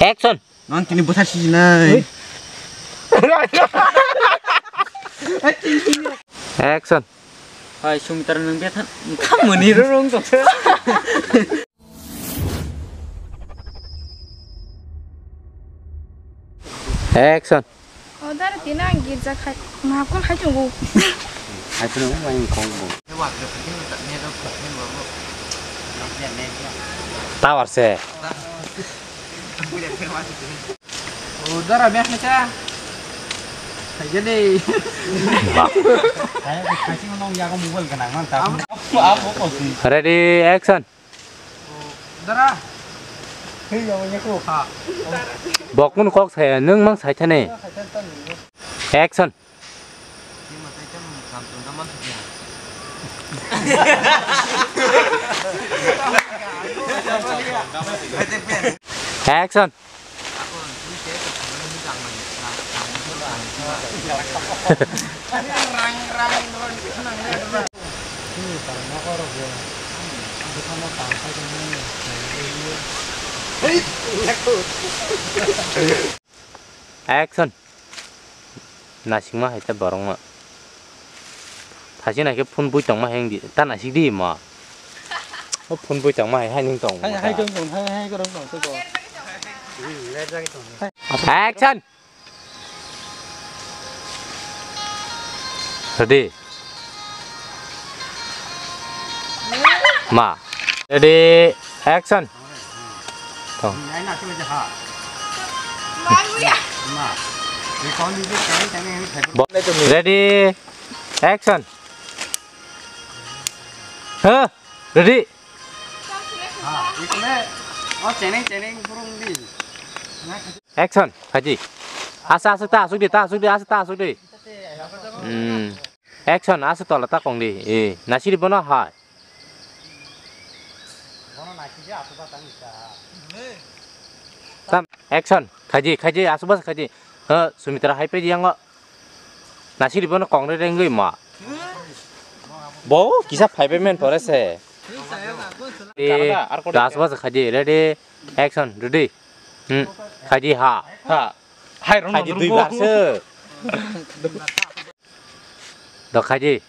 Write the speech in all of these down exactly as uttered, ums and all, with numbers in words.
Action. Non tini bwsa sijinai. Action. Hai, Sumitra, nwng betha khamani rwrwng tongkha. Action. O dara tini ang girja khai, mahakol khai tongo. Hai phano mai kong bo. Tower se. O dara meh meh cha. Khai gede. Ba. Hai khai sing nong ya ko mobile kana man ta. Ready, action. Dara. Hei, ya, ya, ko. Ha. Bokun kok saya, nwng mang sai thani. Action. Action. Action. Naisingma hai ta borok ma. Thasi nai khe phone bui tongma hai wngdi. Ta naisik di ma. O phone bui tongma hai hai nwng tong. Hai, hai tong tong, hai, hai korok tong, tong. Action. Ready. Ma. Ready. Action. Tong. Ready. Action. Huh? Ready. Action. Haji. Asa, asa, ta asuk di, ta asuk di, asa, ta asuk di. Hmm. Action, asa tola ta kong di. Eh, nasiri bono hai. Tam, action. Khaji, khaji, aswk bwsa khaji. Huh, Sumitra hai pedi yango. Nasiri bono kongre rengwi ma. Bo kisa phaibai men pore se. Eh, aswk bwsa khaji. Ready, action, ready. Hmm, khaji ha. Ha. Hai rong khaji dui bar se. Do khaji.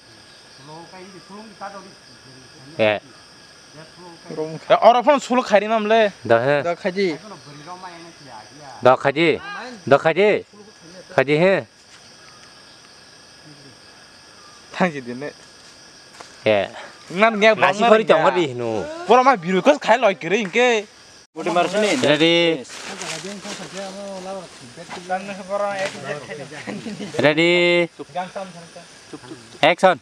Eh. Oro phone solo khairi mam le. Do he. Do khaji. Do khaji. Do khaji. Khaji he. Thangji dine. Eh. Nang nge nasi bang khori nang tong ya. Di hinu. Pura ma biru kos khai loi kiri inke. Ready. Ready. Action.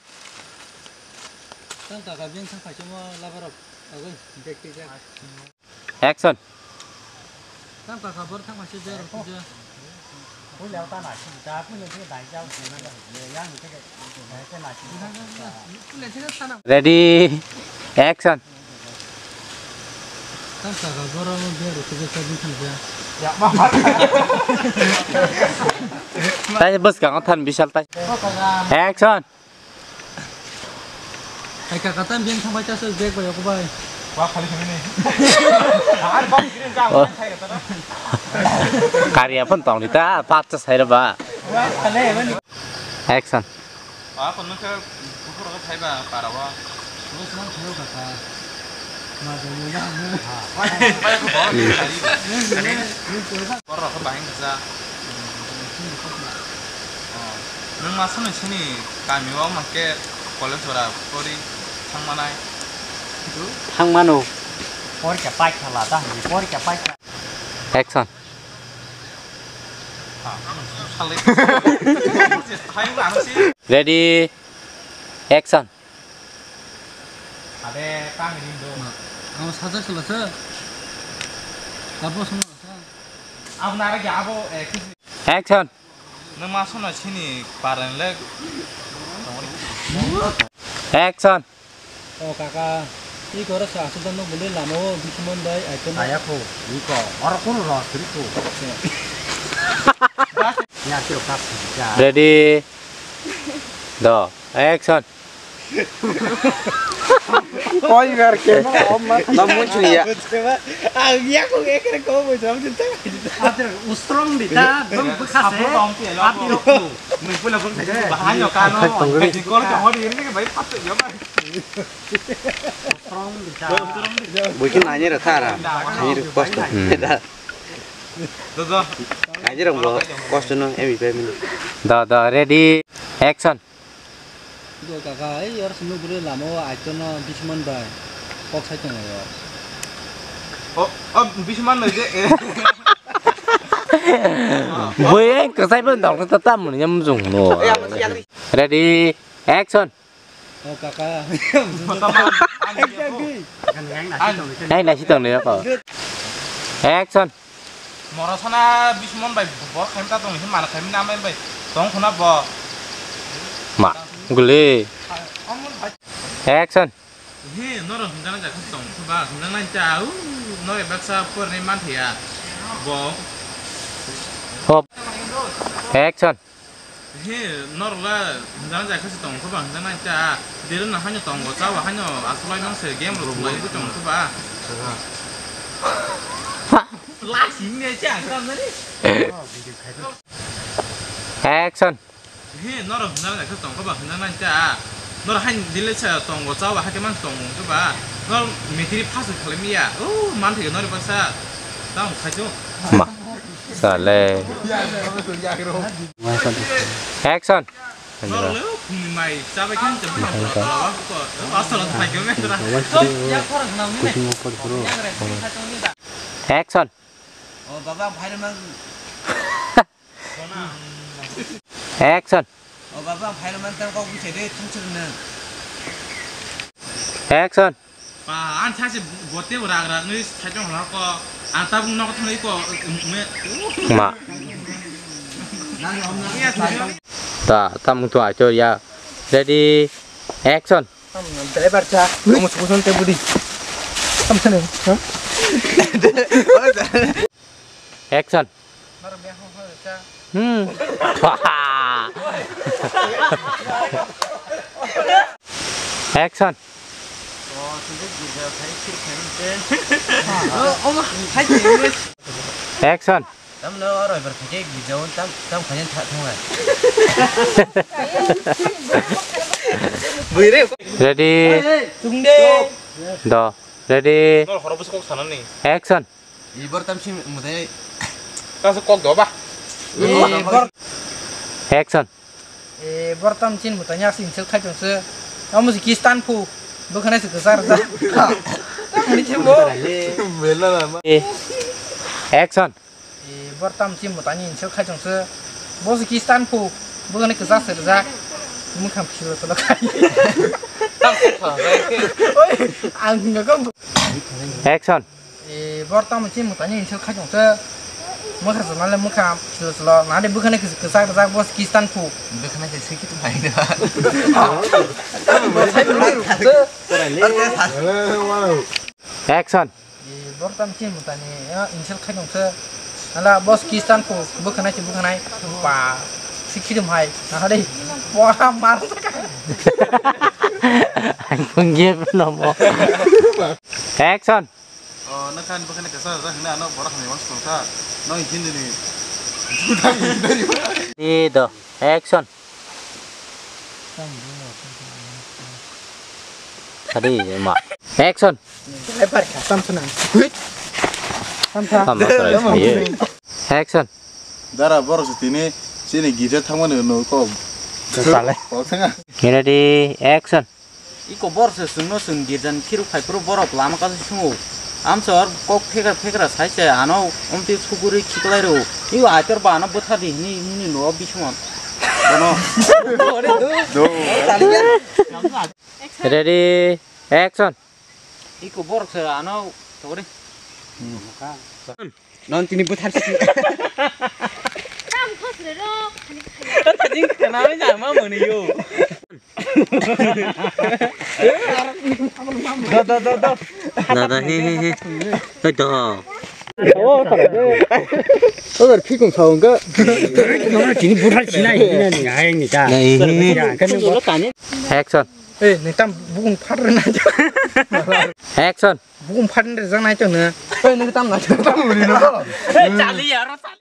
Action. Ready, action. Tai bwskango than bisal tai. Action. Hai kaka, tam beng thangbai ta se bag bai, oku bai. Wa khali khali ni. Ar bang green ka, oh. Khai ra ta na. Kari apa tong ni ta, pat ta sai ra ba. Wa khali ni. Action. Wa kon ke bukur ke sai ba para wa. Terus man khalo kaka. Ma de ya. Bai ko ba. Borok khe bahai wngkha sa. Oh. Nwng ma swnwi sini kami o mankhe college jora pori thangmanai? Thangmano. Porikha paikha la ta hinwi, porikha paikha. Action. Ready. Action. Ade kang rin do. Ang sajak sala sa. Abo sung sa. Abo nara ge abo, eh, kisi. Action. Nwng ma sono sini paran le. Action. O kaka, i koro sa asuk dan no bule lama o bisimon dai ai kono. Aya ko, i ko, oro kono ro siri ko. Ya siro kap. Ready. Do. Action. Koi bar ke no, om ma. Nom mun chuni ya. Ang ya ko ek re ko mo jam jin ta. Ater ustrong di ta, bang bukha se. Api ro ko. Mui pula bang se. Bahai yo ka no. Kol ka hodi ni ke bai pat yo ba. Ustrong di ta. Bukin nanya ra thara. Nanya ra post. Nanya ra bo post no emi pe mini. Da, da, ready, action. Do kaka, ei yor sumno bwrwi lama o aito no bisman bai kok sai tongo yo. O, o, bisman bai je. Bui, eh, kwchai bai dok ta tam ni yam jung no. Ready, action. O kaka. Nai nasi tong ni ko. Action. Moro sana bismon bai bo khaim ta tong ni mana khaim na mai bai tong khuna bo. Ma, gule. Action. He, noro hwnjana jakha tong khuba hwnjana cha u noro baksa porni manthiya. Bo. Hop. Action. He, norla hwnjana jai khasi tong khuba hwnjana cha. Dere na hanyo tongo chawa hanyo asulai nang se game ro khulai tong khuba. Last ne cha kam nani. Action. He, noro hwnjana jai khasi tong khuba hwnjana cha. Nor han dile cha tongo chawa hake man tong khuba. Nor mitri phas khalai miya. O man thik nor baksa. Tang khajo. Ma. Sale. Action. Action. O baba, ang phairwmang. Action. O baba, ang phairwmang, tang kok bwsai de, thung chwrwng nang. Action. Pa, ang sachi bote rag rag ni saichung holo ko, ang tabuk nok thangwi ko, me. Ma. Ta, tamung tu acho ya. Ready, action. Driver cha, kamu suku sonte budi. Kamu sana, ha? Action. Hmm. Action. Action. Tamno oro ebar khaikhe girjao tam, tam khaina tha-, thanglai. Ready? Tungde. Do. Ready? Nol horo bwswk kok sanani. Action. Ibor tam si mutai. Kaso kok do ba? Ibor. Action. E, bortam chin mutai yak sin sel khai tong se. Amo si kistan pu. Bwkhana se kwchar ja. Tamni chimbo. Bela lama. E, action. E, bortam chin mutai ni sel khai tong se. Bo si kistan pu. Bwkhana kwchar se ja. Mukham khilo selo khai. Tam kha. Oi, ang ngakom. Action. E, bortam chin mutai ni sel khai tong se. Mokha swnale mokha slo slo nade bwkhane kwchak kwchak bo kistan pu. Bwkhane se sikit bai da. Action. E, bortam chin mutai ni insel khai tong se. Ala boss kistan pu bwkhane se bwkhane pa sikit mai nade. Wah, mar. Ang pungge no mo. Action. O, nokha ni bwkhani kwchar rwjak hwnwi ano borok hamya uansuk tongkha. Nokni hini ni. Di do, action. Adi ma. Action. Lebar kha, tam sana. Hui. Tam kha. Tam sana, ye. Action. Dara borok se tini chini girja thangmani no ko. Sale. Kok thanga. Ready, action. Iko bor se chwngno chwng girjani khirok phai phuru borok lama kaisa sungo. Amsor kok phekra phekra sai se ano omtwi sugurwi khiklai rwo. Iko aitor ba ano bwtha di hwnwi hwnwi no bisingtwi. Bono. Ore do. Do. Ready, action. Iko borok se ano togori. Non tini bwthar si. Tam khosre ro, khani khaya. Tajing khana oi jama mani yo. Do, do, do, do. Dada, he, he, he. Oi, do. Ogar phikung saung ka. Tini bwthar sinai, sinai ni, hai ni ta. Nai, he, he. Ya, kan ni bo. Action. Ei, nang tam bukung phat rwna. Action. Bukung phat rwna jang nai tong na. Ei, nang tam na. Tam ni no. Chali yaro, chali.